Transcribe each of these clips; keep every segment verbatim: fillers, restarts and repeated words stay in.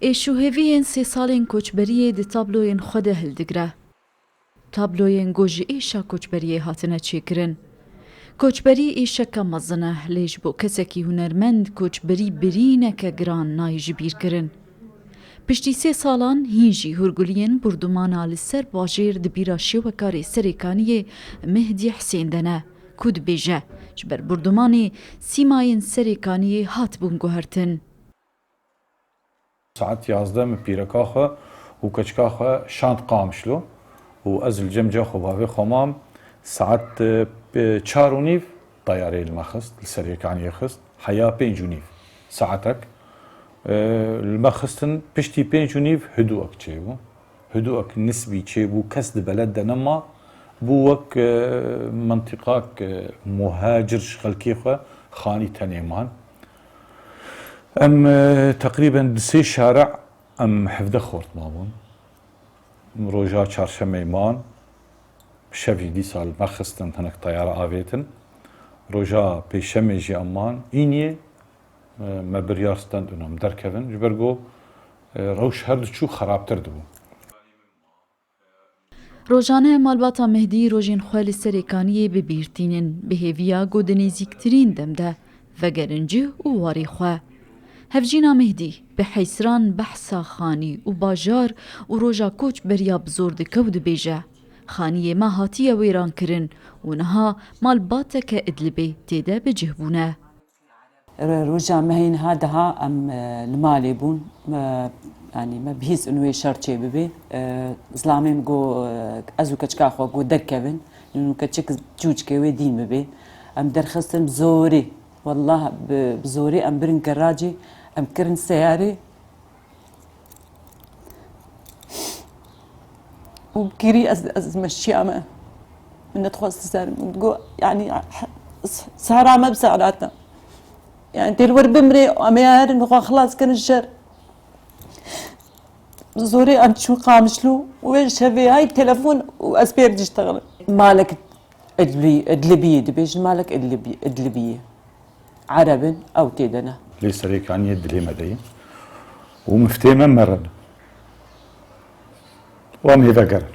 Êş û hêviyên sê salên koçberiyê di tabloyên xwe de hildigire. Tabloyên ku ji êşa koçberiyê hatine çêkirin. Koçberî êşeke mezin e, lê ji bo kesekî hunermend koçberî birîneke giran nayê ji bîr kirin. Piştî sê salan hîn jî hûrguliyên bordûmana li ser bajêr di bîra şêwekarê Serêkaniyê Mehdî Hisên de ne, ku dibêje, ji ber bordûmanê sîmayên Serêkaniyê hatibûn guhertin. Saet yazdeh min pîreka xwe û keçika xwe şand Qamişlo û ez li cem ca xwe bavê xwe mam. Saet, e, çar û nîv teyareyê li me xist, li Serêkaniyê xist. Heya pênc û nîv saetek, e, li me xistin, piştî pênc û nîv hidûek çêbû. Hidûek nisbî çêbû, kes di beled de nema. Bû wek, e, mentiqak, e, muhacir ji xelkê xwe xanî tenê man. Em, e, teqrîben di sê şare em hevdeh xort mabûn. Roja çarşemê man, şevî dîsa li me xistin hinek teyare avêtin. Roja pêşemê jî em man, îniyê, e, me biryar stend û em derkevin. Ji ber ku, e, rewş her diçû xerabtir dibû. Rojane malbata Mehdî rojên xwe li Serêkaniyê bi bîr tînin, bi hêviya ku di nêzîktirîn dem de vegerin cih û warê xwe. Hevjîna Mehdî bi heysiran behsa xanî û bajar û roja koçberiya bi zor dike û dibêje, Xaniyê me hatiye wêrankirin û niha malbateke Idlibê tê de bi cih bûne. Re-, roja me hîn ha diha em, e, li malê bûn. Me, yanî me bihîst û wê şer çê bibê. E, zilamê min got, e, ez û keçika xwe got derkevin. Nû keçik çûçikê wê dîn bibê. Em derxistin bi zorê. Wallah bi, bi zorê em birin geracê. Em kirin seyarê. û kirî ez, ez meşiyame. Min nedixwest ser min. Got, yanî, sehra me bi sehra te. Yanî, tê li wir bimrê, em ê herin xwe xilas kirin şer. Zorê em çû Qamişlo û wê şevê hay telefon û ez pê re diştexilin. Malek Idlibî, Idlibiyê dibêjin, malek Idlibî, Idlibiyê. Ereb in, ew tê de ne. Lê Serêkaniyê dilê me de ye. Û miftê me merin. Û em hêveger in.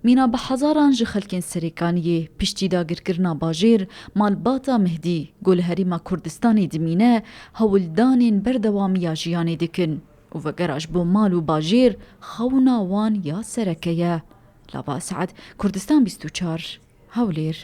Mîna bi hezaran ji xelkên Serêkaniyê piştî dagirkirina bajêr, malbata Mehdî ku li Herêma Kurdistanê dimîne, hewldanên berdewamiya jiyanê dikin û vegera ji bo mal û bajêr xewna wan ya sereke ye. Lava Esad, Kurdistan bîst û çar, Hewlêr.